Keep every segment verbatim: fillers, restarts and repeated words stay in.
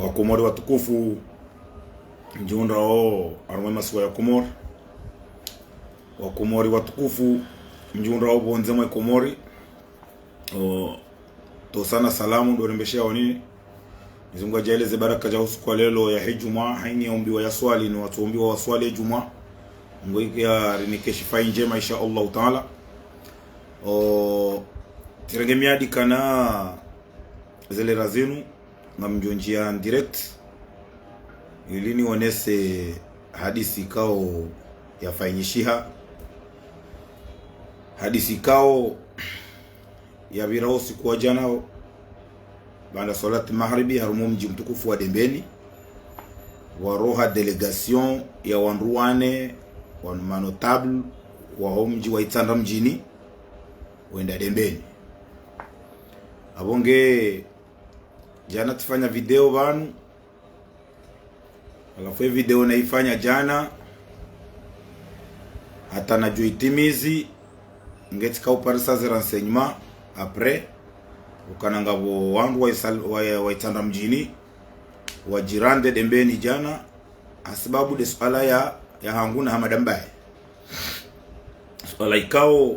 Wakomori watukufu, mdjihundrao harumwa masiwa ya Komori. Wakomori watukufu, mdjihundrao pvondze mwa Komori. O, ntsohusana salamu, ndo rembesheya wani. Mwenyezi Mungu yadjaaliye ze baraka za usiku wa leo yahe djumwa, hayina yaumbiwa yaswali, no watsoumbiwa waswali ye djumwa. Mungu yarinike shifa ndjema, insha Allahu Taala. O, tsirenge miadi kana ze lera zinu, ngamdjo ndjia en direct, ili nionese hadisi ikao yafanyishiha. Hadisi ikao yapvira usiku wa djana, baanda swalati magharibi, harumwa mdji mtukufu wa Dembeni, pvwaroha délégation ya wandru wane, wa manotables, waho mdji wa Itsandra mdjini, wenda Dembeni. Apvo nge djana tsifanya video pvanu, halafu ye video nayifanya djana, hata nadjo itimizi, nge tsika uparisa ze renseignements après, ukana ngapvo wandru wa Isal-, wa, wa Itsandra mdjini, wadjirande Dembeni djana, hasibabu nde suala ya, yahangu na Hamada Mbaye. Suala ikao,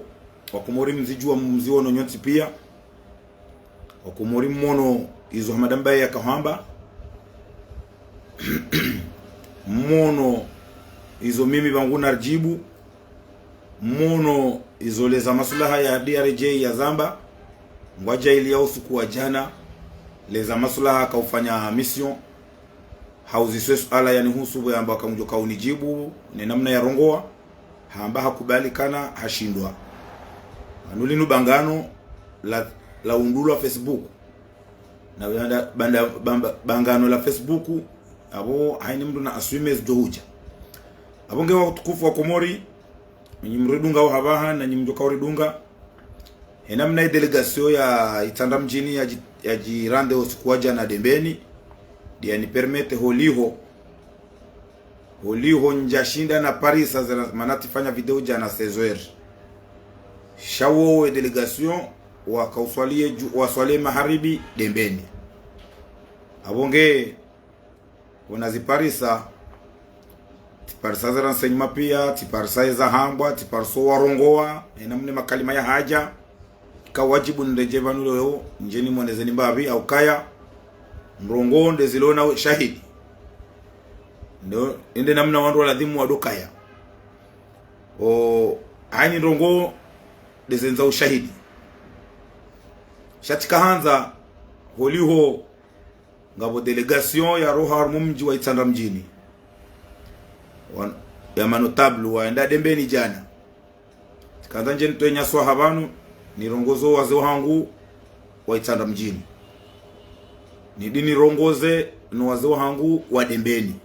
Wakomori mzidjuwa, mziono nyontsi pia. Wakomori mmono izo Hamada Mbaye yakahamba. Mmono izo mimi pvangu naridjibu. Mmono izo leza maslaha ya D R J yazamba. Ngwadja ili ya usiku wa djana. Leza maslaha kaufanya mission. Hauziswa suala yanihusu, pvo yamba kamdjo kaunidjibu, ne namna yarongowa, hamba hakubali kana hashindwa. Pvanu linu bangano la, laundulwa Facebook. Na baanda, baanda, bamba, bangano la Facebook, apvo hayina mndru na assume zidjo hudja. Apvo nge watukufu wa Komori, nyi mridungao hapvaha, na nyi mdjo kauridunga. He namna ye délégation ya Itsandra mdjini yadji-, yadjirande usiku wa djana Dembeni, ndiyo yanipermete holiho, holiho ndjashinda naparisa zera, mana tsifanya video djana seize heures. Sha wowo ye délégation wakauswaliye dju-, waswaliye magharibi Dembeni. Apvo nge pvo naziparisa, tsiparisa ze renseignements pia, tsiparisa eza hambwa, tsiparisa owarongowa, he namna ye makalima yahadja. Ika wadjibu niredjeyi pvanu leo, ndje nimonezeni mbapvi, haukaya ndrongoo nde zilo na ushahidi. Ndo, inde namna wandru waladhimu wadokaya. O, hayina ndrongoo nde zendza ushahidi. Sha tsikahandza, holiho, ngapvo délégation yaroha harumwa mdji wa Itsandra mdjini. Wa, ya manotables waenda Dembeni djana. Tsikahandza ndje nitowe nyaswaha pvanu, nirongoze owazee wahangu wa Itsandra mdjini. Nidi nirongoze no wazee wahangu wa Dembeni.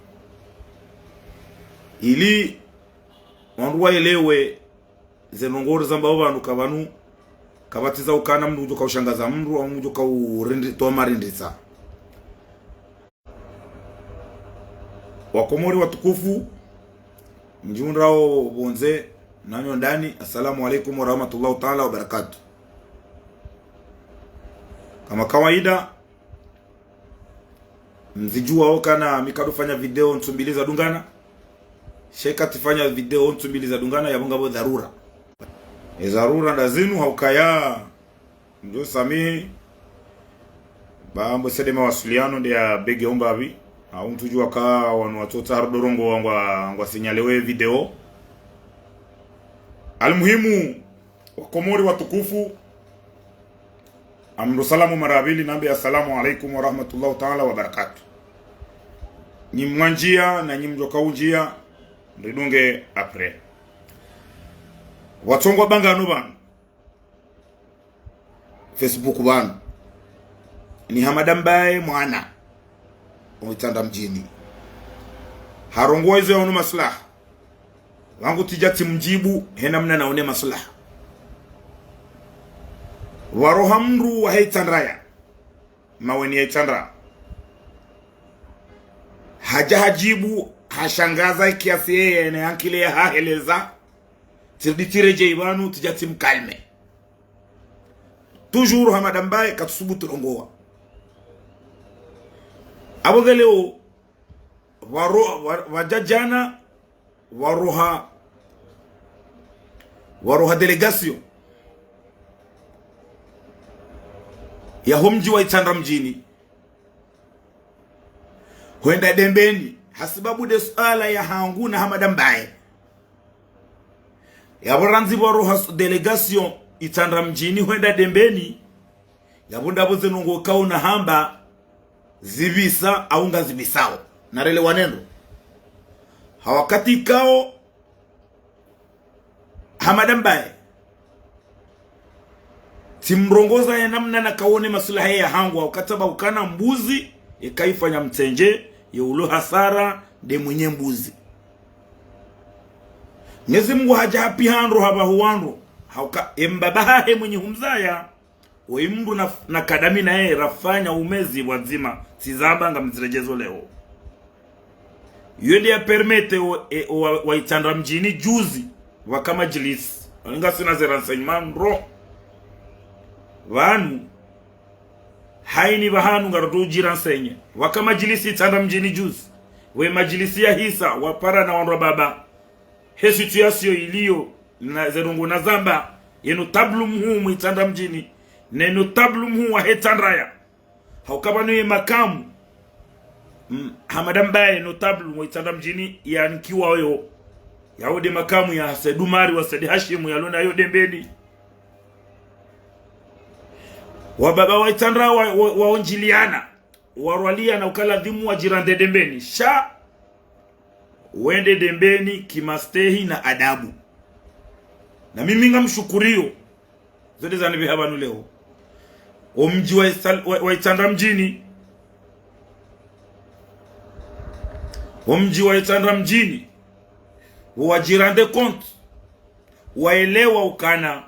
Ili wandru waelewe ze ndrongoo rizambao pvanu ka pvanu, kapvatsi za ukana mndru ngudjo kaushangaza mndru, au mndru ngudjo kaurindri-, towa marindritsa. Wakomori watukufu, mdjihundrao pvondze, nanyo ndani, assalamu alaikum warahmatullahi taala wabarakatuh. Kama kawaida, mzidjuwa okana mi kadufanya video ntsu mbili zadungana. Sha ika tsifanya video ntsu mbili zadungana, yapvo ngapvo dharura. Ye dharura nda zinu haukaya, mdjo samihi, ba mbo sede mawasiliano nde ya bege umbapvi. Au ntsudjuwa ka wanu watsotsaha rudorongo wangwa, ngwa signalé we video. Almuhimu, Wakomori watukufu, ngamdjo salamu mara ya pvili, nambe assalamu alaikum warahmatullahi taala wabarakatuh. Nyi mwandjia na nyi mdjo kaundjia, mridunge après. Watsongwa bangano pvanu Facebook pvanu, ni Hamada Mbaye mwana wa Itsandra mdjini. Harongowa izo yaono maslaha. Wangu tsidja tsimdjibu, he namna naone maslaha. Waroha mndru wahe Itsandra ya, maweni ya Itsandra. Hadja hadjibu, hashangaza kiasi yeye ne ankili yahahe leza. Tsirudi tsiredjeyi pvanu, tsidja tsimcalmé. Toujours Hamada Mbaye katsusubutu rongowa. Apvo nge leo, waro-, wa-, wadja djana, waroha, waroha délégation yaho mdji wa Itsandra mdjini, hwenda Dembeni, hasibabu nde suala ya hangu na Hamada Mbaye. Yapvo randzi pvwaroha s-, délégation Itsandra mdjini hwenda Dembeni, yapvo ndapvo ze ndrongoo ikao nahamba zipvisa au ngazipvisao. Narelewane ndro. Ha wakati ikao Hamada Mbaye, tsimrongoza ye namna nakaone maslaha ya hangu, ha ukati amba ukana mbuzi, yeka ifanya mtsendje, ye ulo hasara, nde mwenye mbuzi. Mwenyezi Mungu hadja hapviha ndro hapvahuwa ndro, ha uka, ye mbaba hahe mwenye humzaya, oyi mndru na, na kadami naye rafanya umezi pvwadzima, tsizamba ngamziredjezo leo. Yo nde ya permettre o, e, o, wa, wa Itsandra mdjini juzi, pvwaka madjilisi. Ngasina ze renseignement ndro. Pvanu, hayini pvahanu ngaroto udji renseigner. Pvwaka madjilisi Itsandra mdjini juzi. Ye madjilisi yahisa, wapara na wandru wa baba. He situation iliyo, na ze ndrongoo nazamba, ye notable mhuu mwa Itsandra mdjini, ne notable mhuu wahe Itsandraya. Ha uka pvanu ye makamu, mm, Hamada Mbaye notable wa Itsandra mdjini yanikiwa oyo. Yawo nde makamu ya Said Umari wa Said Hashimu yalo nayo Dembeni. Wababa wa Itsandra wa, wa, waondjiliana, warwaliana uka ladhimu wadjirande Dembeni. Sha wende Dembeni kimastehi na adabu. Na mimi ngamshukuriyo. Zo nde zanipviha pvanu leo. Omdji wa Isal-, wa, wa Itsandra mdjini. Omdji wa Itsandra mdjini. Wadjirande compte. Waelewa ukana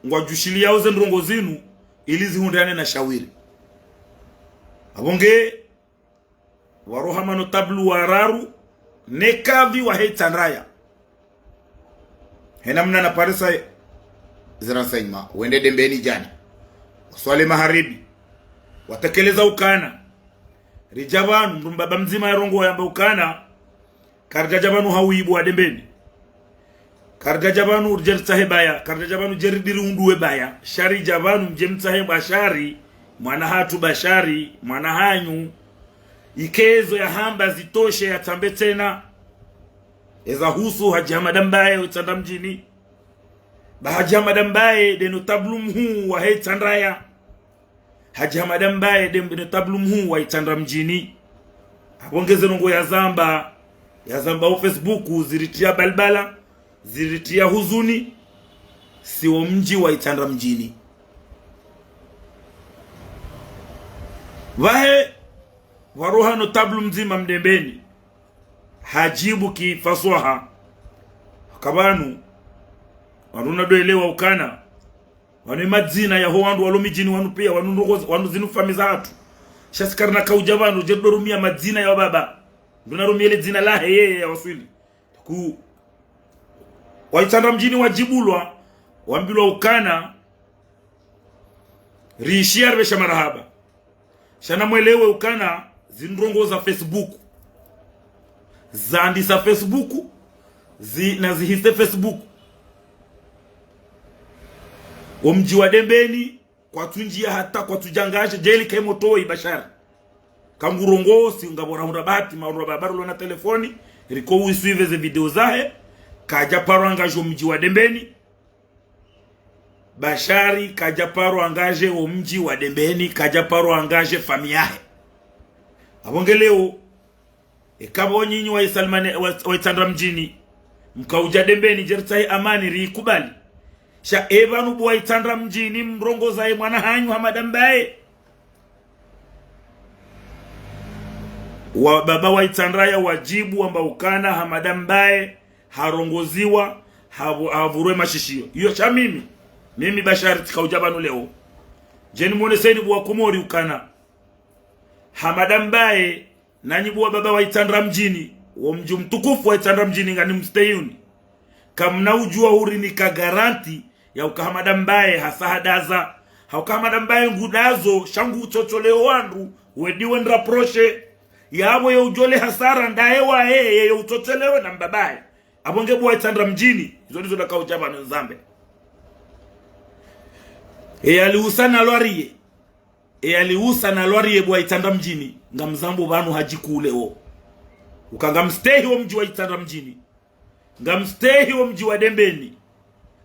ngwadjushiliyao ze ndrongoo zinu, ili zihundrane na shawiri. Apvo nge, waroha manotable wararu, ne kadhi wahe Itsandraya. He namna naparisa ze renseignement, wende Dembeni djana. Waswali maharibi. Watekeleza ukana. Ridja pvanu, mndru mbaba mdzima yarongoa yamba ukana. Karidjadja pvanu ha uibu wa Dembeni. Karidjadja pvanu ridje ritsahe baya. Karidjadja pvanu ridje ridiri unduwe baya. Sha ridja pvanu mdje mtsahe Bashari, mwana hatru Bashari, mwana hanyu. Ike ezo yahamba zitoshe yatsambe tsena. Eza husu Hadji Hamada Mbaye wa Itsandra mdjini. Ba Hadji Hamada Mbaye nde notable mhuu wahe Itsandraya. Hadji Hamada Mbaye nde, nde notable mhuu wa Itsandra mdjini. Apvo nge ze ndrongoo yazamba, yazamba o Facebook, ziritiya balbala, ziritiya huzuni, si wo mdji wa Itsandra mdjini. Pvahe, pvaroha notable mdzima Mdembeni. Hadjibu kifaswaha. Haka pvanu, wandru nadoelewa ukana. Wanu ye madzina yaho wandru walo midjini wanu piya, wanu ndrongoo, wanu zinu famiyi zahatru. Sha si karina kaudja pvanu, dje ridorumia madzina ya wababa. Mndru narumie le dzina lahe yeye ya waswili. Ku, wa Itsandra mdjini wadjibulwa, wambilwa ukana, rishiya ripvesha marahaba. Sha namwelewe ukana zindrongoo za Facebook. Zandisa Facebook, zi, na zihise Facebook. Omdji wa Dembeni, kwatsundjiya hata kwatsudja ngaje, djeli kayi motoi Bashari. Kangurongosi, ngapvo rahundra bahati, mahundra baba rilo na telefoni, riko uisuive ze video zahe, kadja paro angaje omdji wa Dembeni. Bashari kadja paro angaje omdji wa Dembeni, kadja paro angaje famiyi yahe. Apvo nge leo, eka pvo nyinyi wa Isalmane, wa, wa Itsandra mdjini, mkaudja Dembeni, dje ritsahe amani, riikubali. Sha e pvanu bo wa Itsandra mdjini, mrongozaye mwana hanyu Hamada Mbaye. Wababa wa Itsandraya wadjibu wamba ukana Hamada Mbaye, harongoziwa, havu-, havurwe mashishiyo. Iyo sha mimi, mimi Bashari tsikaudja pvanu leo. Djeni mwoneseni bo wa Komori ukana. Hamada Mbaye, nanyi bo wababa wa Itsandra mdjini, wo mdji mtukufu wa Itsandra mdjini ngani msteyuni. Kamuna udjuwa urinika garanti ya uka Hamada Mbaye hasahadaza. Ha uka Hamada Mbaye ngudazo, sha ngu utsotsolewo wandru, Wediwe ndraproshe. Yapvo ye udjole hasara ndaye waye, ye utotselewe na mbabaye. Apvo nge bo wa Itsandra Mdjini. Izo ndizo ndakaudja pvanu nizambe. Eyaliusa na lwariye. Eyaliusa na lwariye bo wa Itsandra Mdjini. Ngamzambo pvanu hadjikule o. Uka ngamstehi wo mdji wa Itsandra Mdjini. Ngamstehi wo mdji wa Dembeni.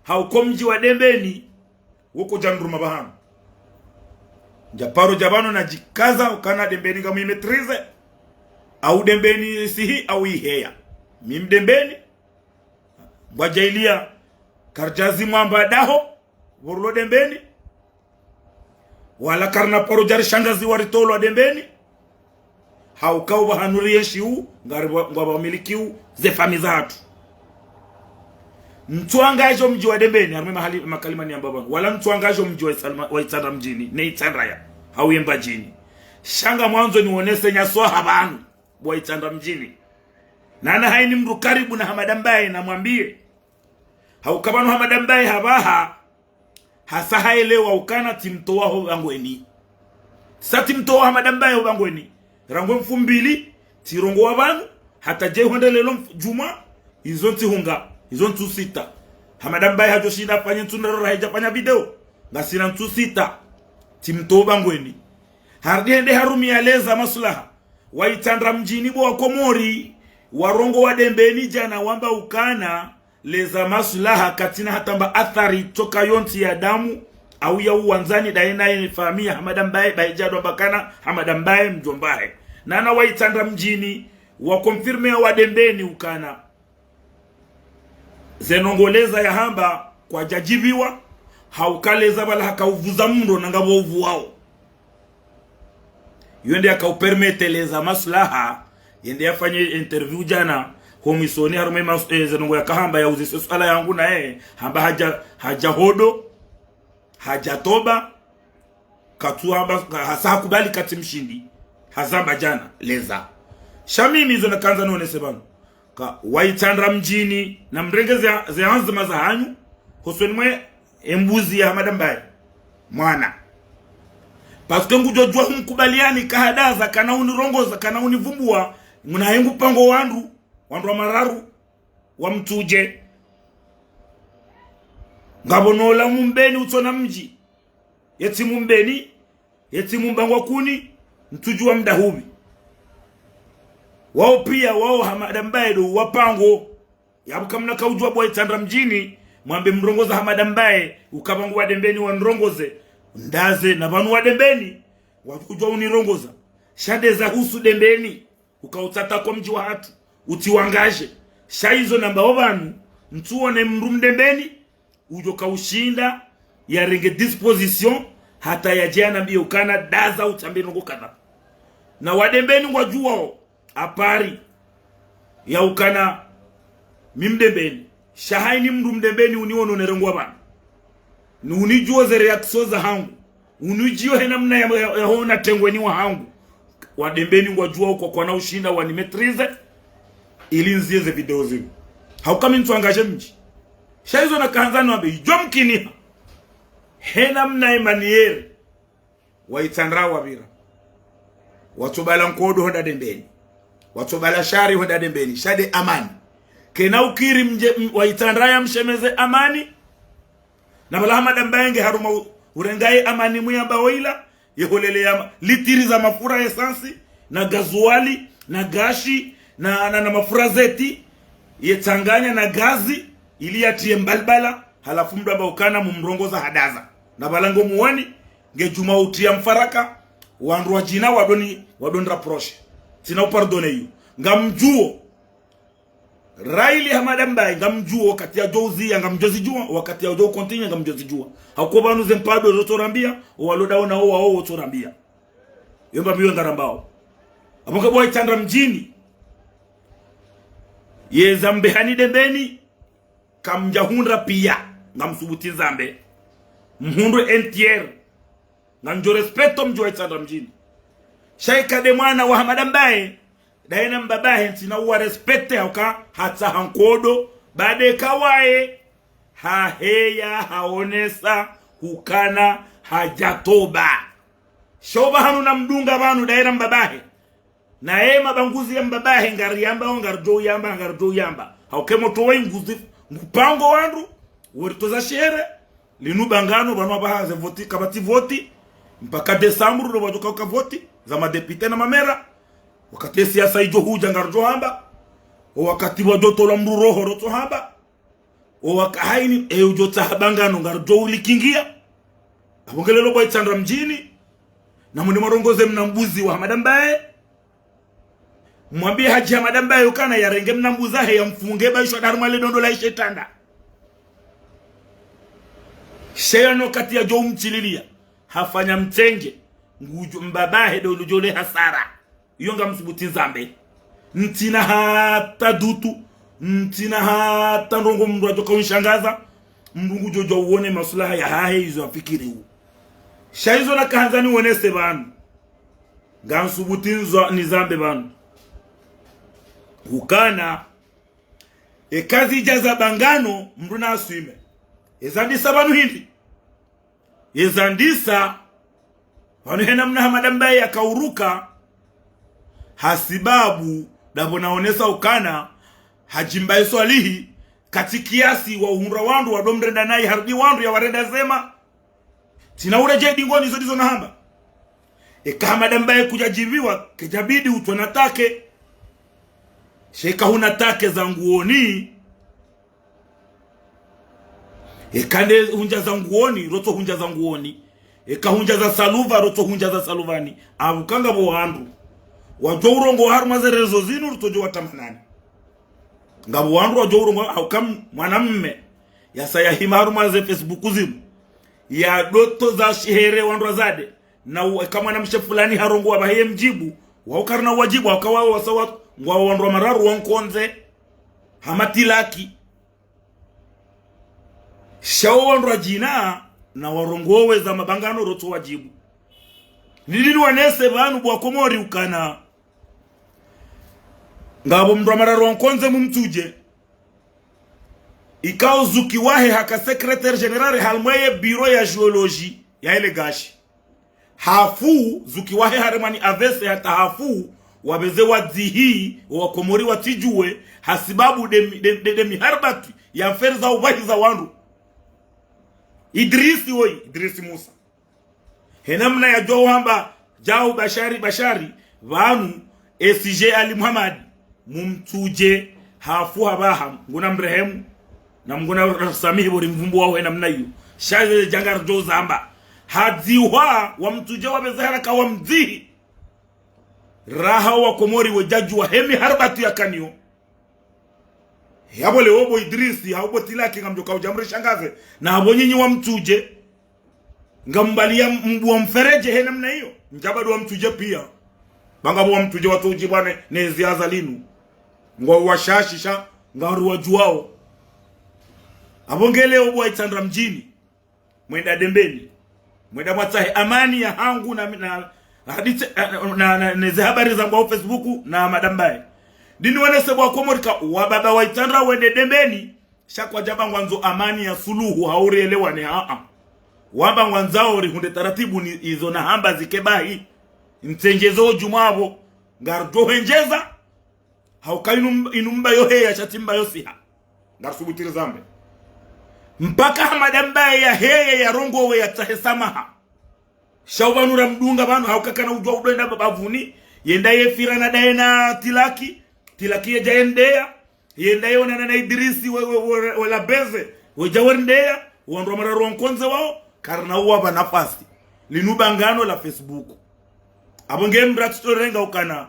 Hauka o mdji wa Dembeni, woko djandruma pvahanu. Ndjaparo dja pvanu nadjikaza, ukana Dembeni ngamwimetrize. Au Dembeni isihi, au iheya. Mi Mdembeni. Mbwa djailiya, karidjazi mwamba daho, pvo rilo Dembeni. Wala karina paro dja rishangaziwa ritolwa Dembeni. Hauka upvahanu rienshio, ngari pva-, ngwapvo wamilikiwo ze famiyi zahatru. Ntsuangadjo mdji wa Dembeni, harumwa mahali, makalima niyamba pvanu. Wala ntsuangadjo mdji wa Itsalma-, wa Itsandra Mdjini, ne Itsandra ya. Hau ye Mbadjini. Sha ngamwandzo niwonese nyaswaha pvanu, bo wa Itsandra Mdjini. Nana haini mdru karibu na Hamada Mbaye namwambiye. Hauka pvanu Hamada Mbaye hapvaha, hasa haelewa ukana tsimtowa ho bangweni. Sa tsimtowa Hamada Mbaye ho bangweni. Rangu mfumbili, tsirongowa pvanu, hata dje hwenda leo mf-, djumwa, izo ntsihu nga, izo ntsu sita. Hamada Mbaye hadjoshinda hafanye ntsu ndraru raha hadjafanya video, ngasina ntsu sita. Tsimtowa bangweni. Harudi hende harumia leza maslaha. Wa Itsandra Mdjini bo wa Komori, warongowa Dembeni djana wamba ukana, leza maslaha katsina hata mba athari tsoka yontsi ya damu, au ya uwandzani ndaye naye famiyi ya Hamada Mbaye, bahi djadwa mbakana Hamada Mbaye mdjombahe. Nana wa Itsandra Mdjini, wakonfirmea wa Dembeni ukana. Ze ndrongoo leza yahamba kwadjadjiviwa, hauka leza pvala haka uvuza mndro nangapvo uvuwao. Yo nde yaka upermete leza maslaha, yende yafanye interview djana, ho mwisoni harumwa mas-, eh, ze ndrongoo yakahamba yauzise swala yangu naye, hamba hadja, hadja hodo, hadja toba, katsuhamba, ka-, hasa hakubali katsi mshindi, hazamba djana, leza. Sha mimi izo nakandza nonese pvanu. Ka wa Itsandra Mdjini, namrenge ze, ze anzima zahanyu, hosoni mwe embuzi ya Hamada Mbaye. Mwana. Parce que ngudjodjuwa humkubaliani kahadaza, kana unirongoza, kana univumbuwa, muna hengu pango wandru, wandru wa mararu, wa mtsudje. Ngapvo nola Mumbeni utsona mdji. Yetsi Mumbeni, yetsi Mumbangwa kuni, mtsudji wa mdahupvi. Wao pia, wao Hamada Mbaye ndo wapango. Yapvo kamna kaudjuwa bo wa Itsandra Mdjini, mwambe mrongoza Hamada Mbaye, uka pvangu wa Dembeni wanrongoze. Ndaze, na pvanu wa Dembeni, wakudjuwa unirongoza. Sha ndeza husu Dembeni, uka utsata kwa mdji wahatru, utsiwangadje. Sha izo nambao pvanu, ntsuone mndru Mdembeni, udjo kaushinda, yarenge disposition, hata yadje yanambiye ukana ndaza utsambe ndrongoo kadha. Na wa Dembeni ngwadjuwao, apari, ya ukana, mi Mdembeni. Sha haini mndru Mdembeni uniono nerengwa pvanu. Ni unidjuwo ze réaction zahangu. Unidjiyo he namna ya, ya, ya hona tengweni wahangu. Wa Dembeni ngwadjuwao uka kwana ushinda wanimetrize, ili nzie ze video zinu. Hauka mi ntsuangadje mdji. Sha izo nakandza niwambe, idjo mkiniha. He namna ye manière. Wa Itsandra wapvira. Watsobala nkodo honda Dembeni. Watsobala shari honda Dembeni. Sha nde amani. Kena ukiri mdje, m-, wa Itsandra yamshemeze amani. Na pvala Hamada Mbaye nge harumwa u-, urengaye amani muyamba woyila, yeholele ya ma-, litiri za mafura ya esansi, na gazuwali, na gashi, na, na, na mafura zeti, yetsanganya na gazi, ili yatiye mbalibala, halafu mndru amba ukana mumrongoza hadaza. Na pvala ngomuwoni, nge djuma utiya mfaraka, wandru wadjina wadoni, wadoni rapproche. Tsina upardonner iyo. Ngamdjuwo, Raili Hamada Mbaye, ngamdjuwo, wakati yadjo uziya, ngamdjo zidjuwa, wakati yadjo ucontinuer, ngamdjo zidjuwa. Hauka pvanu ze mpado zotsorambiya, owalodaona owawo wotsorambiya. Yomba miwe ngarambao. Apvo nge bo wa Itsandra Mdjini. Ye zambe hani Dembeni, kamdja hundra pia, ngamsubuti zambe. Mhundru entière. Ngamdjo respecter mdji wa Itsandra Mdjini. Sha ika nde mwana wa Hamada Mbaye, ndaye na mbabahe ntsina uwa respecter hauka hatsaha nkodo, baada eka waye, haheya, haonesa, hukana, hadja toba. Sha opvahanu namdunga pvanu daira mbabahe. Naye mabanguzi ya mbabahe ngariyamba, ngaridjo uyamba, ngaridjo uyamba. Hauka motro wa inguzi, ngupango wandru, woritoza shere, linu bangano, pvanu apvaha ze voti, kapvatsi voti, mpaka desambru, ndo pvadjo kauka voti, za madepite na mamera, wakati ye siasa idjo hudja ngaridjo hamba, o wakati wadjo tolwa mdru roho rotso hamba, o waka haini, e udjo tsaha bangano ngaridjo ulikingia. Apvo nge leo bo Itsandra mdjini, na mwende mwarongoze mna mbuzi wa Hamada Mbaye. Mwambie Hadji Hamada Mbaye ukana yarenge mna mbuzi wahe yamfunge ba ishwa daru mwa le dondo la ishetanda. Sha ye no wakati yadjo umtsililia, hafanya mtsenge, ngudjo mbabahe ndo udjo le hasara. Iyo ngamsubuti nizambe. Ntsina hata dutu, ntsina hata ndrongo mdru adjo kaunishangaza, mdru ngudjo djuwa uone maswilaha yahahe izo afikiri u. Sha izo nakahandza niwonese pvanu. Ngamsubuti nizwa-, nizambe pvanu. Ukana, eka zidja za bangano, mdru naswime. Eza ndisa pvanu hindri. Yeza ndisa, pvanu he namna Hamada Mbaye yakauruka, hasibabu, ndapvo naonesa ukana, Hadji Mbaye Swalihi, katsi kiasi wa uhundra wandru, wado mrenda nayi, harudi wandru yawarenda zema. Tsina uredjei dingoni zo ndizo nahamba. Eka Hamada Mbaye kudjadjiviwa, kedjabidi utwe na take. Sha eka huna take za nguoni, eka nde hundja za nguoni, rotso hundja za nguoni. Eka hundja za saluva, rotso hundja za saluvani. Apvo ka ngapvo wandru wadjo urongoa harumwa ze rezo zinu, rotso djo watamanani. Ngapvo wandru wadjo urongoa, hauka m-, mwanamme yasa yahima harumwa ze Facebook zinu, yado toza shere wandru wazade. Na u-, eka mwanamshe fulani harongoa pvahe ye mdjibu, wao karina uwadjibu, hauka wao wasa wa-, ngwao wandru wa mararu wa nkondze, hama tilaki. Sha wo wandru wadjina, na warongowe za mabangano rotso wadjibu. Nili niwanese pvanu bo Wakomori ukana, ngapvo mndru wa mararu wa nkondze Mumtsudje, ikao zuki wahe haka secrétaire général harimwa ye bureau ya géologie ya Elegashi. Hafu, zuki wahe haremwa ni A V C hata hafu, wapveze wadzihi, Wakomori watsidjuwe, hasibabu de mi-, de, de, de miharibati ya mferi za upvahiza wandru. Idrisi woyi, Idrisi Musa. He namna yadjo hamba, djau Bashari, Bashari, pvanu, S G Ali Muhammad, Mumtsudje, hafu hapvaha, Mngu namrehemu, na Mngu narisamihi pvo rimvumbuwa he namna iyo. Sha ze djanga ridjo zamba. Hadzihwa, Wamtsudje wapveze haraka wamdzihi. Raha Wakomori wedjadjuwa he miharibati yakaniyo. Yapvo leo bo Idrisi, hau bo Tilaki ngamdjo kaudja mrishangaze, na hapvo nyinyi Wamtsudje, ngambalia mbuwa mfereje he namna iyo. Ndjabadu Wamtsudje pia. Ba ngapvo Wamtsudje watso udjibwa ne, ne ziaza linu. Ngwao washashi sha, ngari wadjuwao. Apvo nge leo bo Itsandra mdjini. Mwenda Dembeni. Mwenda mwatsahe amani ya hangu na, na, haditse, na, na, na, ne ze habari zangu wa Facebook na Hamada Mbaye. Ndini wanese bo Wakomori ka, wababa wa Itsandra wende Dembeni. Sha kwadjamba ngwandzo amani ya suluhu hau rielewane, aa. Wamba ngwandzao rihundre taratibu ni izo nahamba zike bahi. Ntsenjezo djumwa apvo. Ngaridjo hendjeza. Hauka inu mb-, inu mba yo heya, sha tsi mba yo siha. Ngarisubutu rizambe. Mpaka Hamada Mbaye yaheye yarongowe yatsahe samaha. Sha upvanu ramdunga pvanu, hauka kana udjuwa udo enda ba-, bapvuni. Yenda yefirana daye na Tilaki. Tilaki yedja yendeya. Yenda yeonana na Idrisi we, we, we, we Labeze, wedja werindeya, wandru wa mararu wa nkondze wao, karina uwapva nafasi. Linu bangano la Facebook. Apvo nge mdru atsitorenga ukana,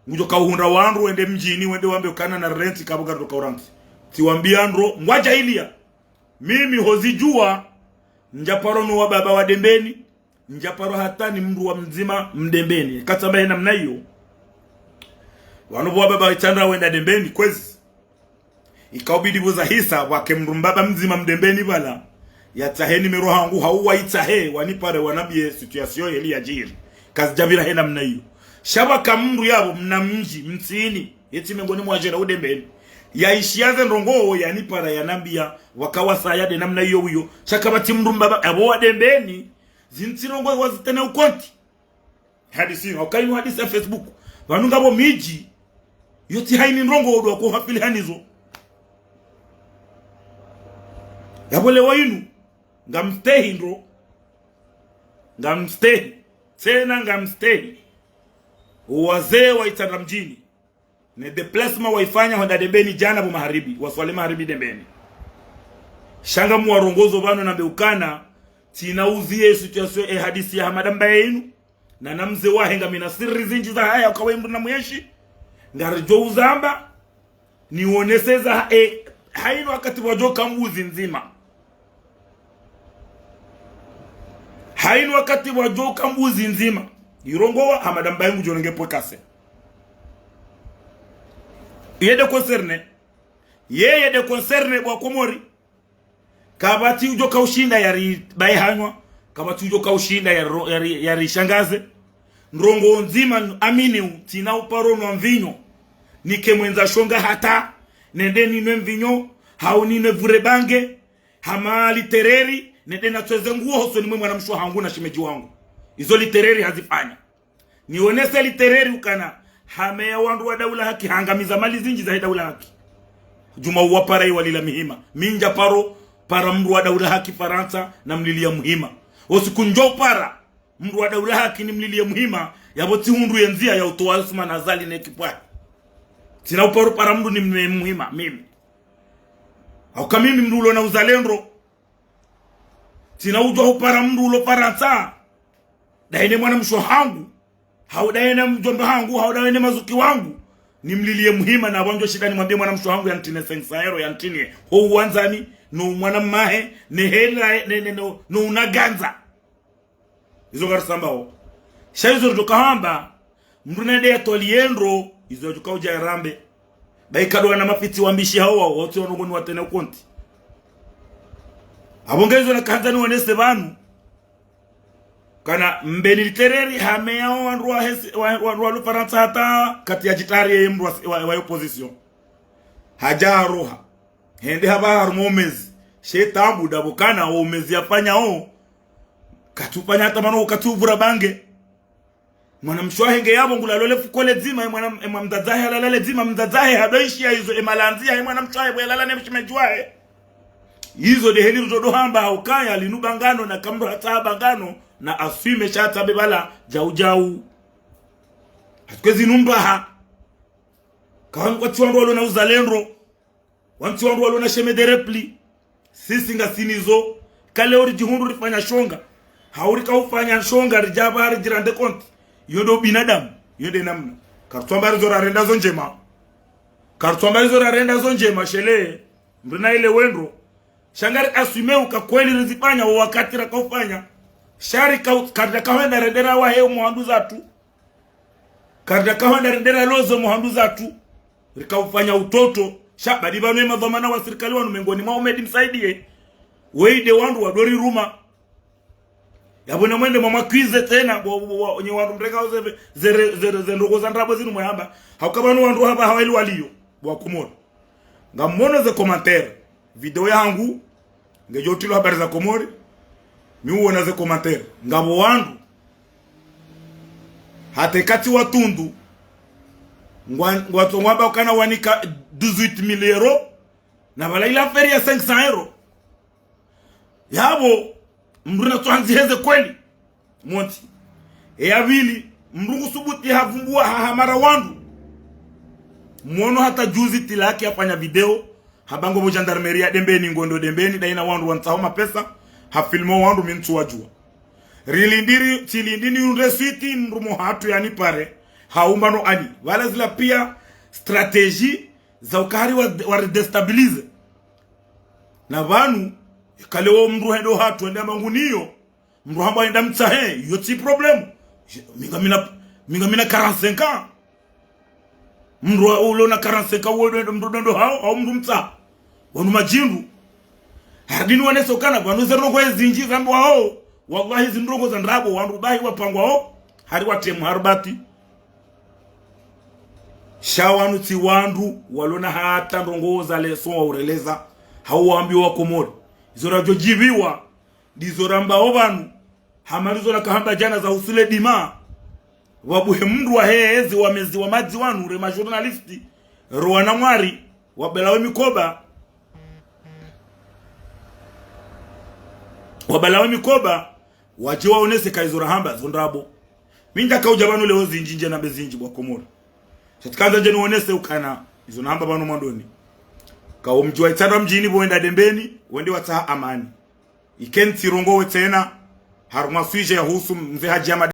ngudjo kauhundra wandru wende mdjini, wende wambe ukana na renti kapvo karidjo kaurantsi. Tsiwambia ndro, ngwadja iliya. Mimi hozidjuwa, ndjaparo no wababa wa Dembeni, ndjaparo hata ni mndru wa mdzima Mdembeni. Katsamba he namna iyo. Wanu pvo wababa wa Itsandra wenda Dembeni, kwezi. Ikaubidi pvuza hisa, wake mndru mbaba mdzima Mdembeni pvala. Yatsahe nimero hangu, hau waitsahe, wanipare wanambie situation yeli yadjiri. Kazidjapvira he namna iyo. Sha pvaka mndru yapvo, mna mdji, mtsini. Yetsi mengoni mwa djera u Dembeni. Yaishiya ze ndrongoo, yanipara, yanambia, waka wasaya de namna iyo uyo. Sha kapvatsi mndru mbaba, apvo wa Dembeni. Zintsi ndrongoo wazitene ukonti. Hadisi inu, hauka inu hadisi ya Facebook. Pvanu ngapvo midji, yo tsi haini ndrongoo ndo wako hafili hanizo. Yapvo leo inu, ngamstehi ndro. Ngamstehi. Tsena ngamstehi. Wazee wa Itsandra mdjini. Ne déplacement waifanya hwenda Dembeni djana pvo maharibi, waswali maharibi Dembeni. Sha ngamuwarongozo pvanu nambe ukana, tsina uziye situation e hadisi ya Hamada Mbaye inu, na na mze wahe ngamina siri zindji za haya ukawe mndru na mweshi, ngaridjo uzamba, nionese za, e, hainu wakati wadjo ka mbuzi ndzima. Hainu wakati wadjo ka mbuzi ndzima. Irongowa, Hamada Mbaye ngudjo nenge pwe kase. Yeye nde concerné. Yeye nde concerné bo Wakomori. Kapvatsi udjo ka ushinda yari baye hanywa. Kapvatsi udjo ka ushinda yari, yari, yari shangaze. Ndrongoo ndzima n-, amini u, tsina uparo nwa mvinyo. Nike mwendza shonga hata, nende ninwe mvinyo, hau ninwe pvure bange, hama litereri, nende natsweze nguo hosoni mwe mwanamshe hangu na shemedji wangu. Izo litereri hazifanya. Nionese litereri ukana, hameya wandru wa Daula Haki, hangamiza mali zindji za he Daula Haki. Djuma uwapara iwalila mihima. Mi ndja paro, para mndru wa Daula Haki Farantsa, namlilia muhima. Osiku ndjo para, mndru wa Daula Haki nimlilie muhima, yapvo tsihundru ye ndzia ya utowa Ousmane Azali ne kipwahi. Tsina uparo para mndru nimlilie muhima, mimi. Hauka mimi mndru ulo na uzalendo. Tsina udjwa upara mndru ulo Farantsa. Daye ne mwanamshe hangu. Hau daye ne mdjomba hangu, hau daye ne mazuki wangu. Nimlilie muhima na pvandjo shinda nimwambie mwanamshe hangu yantrine cinq cents euros yantrinie. Ho uwandzani, no mwana mahe, ne hela, ne, ne, no, no unagandza. Izo ngarisambao. Sha izo ridjo kahamba, mndru nende yatwaliye ndro, izo yadjo ka udja yarambe. Bayi kado wana mafitsi wambishi hawa, wotsi wanu ngoni watene ukonti. Apvo nge izo nakandza nionese pvanu. Kana Mbeni litereri, hameya wandru wa hesi, wa, wandru wa lo Farantsa hata, kati ya djitari yeye mndru wa, wa, wa opposition. Hadja haroha. Hende hapva harumwa omezi. She tabu ndapvo kana omezi yafanyao. Katsufanya hata mano katsupvura bange. Mwanamshe wahe nge yapvo ngulalo le fuko le dzima, e mwana, e mwa mdzadze wahe halala le dzima, mdzadze wahe hado ishiya izo, e malandzi yahe mwanamshe wahe pvo yalala ne mshemedji wahe. Izo nde heli rutodo hamba haukaya linu bangano na kamdru hata bangano na aswime sha hata bebala djau djau. Hatuke zinu mbaha. Kawa kwatsi wandru walo na uzalendo. Wantsi wandru walo na chemin de repli. Sisi ngasina izo. Kale ori djihundru rifanya shonga. Hauri ka ufanya shonga ridja pva ridjirande konti. Iyo ndo binadamu. Iyo nde namna. Karitswamba rizo rarenda zo ndjema. Karitswamba rizo rarenda zo ndjema, shele. Mndru na ile wendo. Sha ngari aswime uka kweli rizifanya wo wakati raka ufanya. Sha rika u-, karida kahwenda rendera wahe muhandu zatru. Karida kahwenda rendera lozo muhandu zatru. Rika ufanya utoto. Sha badi pvanu e madhwamana wa sirikali wanu mengoni mwa Umedi Msaidie. Weyi nde wandru wadori ruma. Yapvo na mwende mwa makwize tsena, bo, bo, bo, bo, nye wandru mreka ze, ze, ze, ze, ze ndrongoo za ndrabo zinu mwehamba. Hauka pvanu wandru hapva hawa ili waliyo. Bo Wakomori. Ngamono ze commentaire. Video yahangu, ngedjo utrilwa habari za Komori, mi uona ze commentaire. Ngapvo wandru. Hata ikati watundu, ngwa, ngwatsongwamba ukana wanika dix-huit mille euros, na pvala ila affaire ya cinq cents euros. Yapvo, mndru natsuandzi heze kweli. Monti. E ya pvili, mndru ngusubuti havumbua hahamara wandru. Mwono hata juzi Tilaki hafanya video, hamba ngapvo gendarmerie ya Dembeni, ngondo Dembeni, daina wandru wantsaho mapesa, hafilmo wandru mi ntsuwadjua. Rilindiri, tsilindi niundre switi, mndru mwahatru yanipare, haumba no ani. Pvala zila pia stratégie za ukari wa, wa redéstabiliser. Na pvanu, ikale wo mndru hendo hatru, hende hamba nguniyo, mndru hamba henda mtsahe, iyo tsi problème. Mi ngamina, mi ngamina quarante-cinq ans. Mndru wa, ulo na quarante-cinq ans, uwe ndo, mndru ndo hao, hau mndru mtsaha. Wanu madjindru. Hardini wanesa ukana, pvanu ze ndrongoo ezindji zambwao. Wallahi zi ndrongoo za ndrabo, wandru bahi wapangwao. Hari watemu, hari bati. Sha wanu tsi wandru, walo na hata ndrongoo za leçon wa ureleza. Hau wambiwa Komori. Izo radjo djiviwa. Ndizo rambao pvanu. Hama ndizo nakahamba djana zahusu le dima. Wabuhe mndru wahe ezi wamezi wa madzi wanu, re ma journaliste, ro wana mwari, wabelawe mikoba, wabelawe mikoba, wadje waonese ka izo rahamba zo ndrabo. Mi ndjaka udja pvanu leo zindji ndje nambe zindji bo Wakomori. Sha tsikandza ndje niwonese ukana izo nahamba pvanu mwandoni. Ka wo mdji wa Itsandra mdjini pvo wenda Dembeni, wende watsaha amani. Ike ntsirongowe tsena, harumwa sujet yahusu mze Hadji Ahmad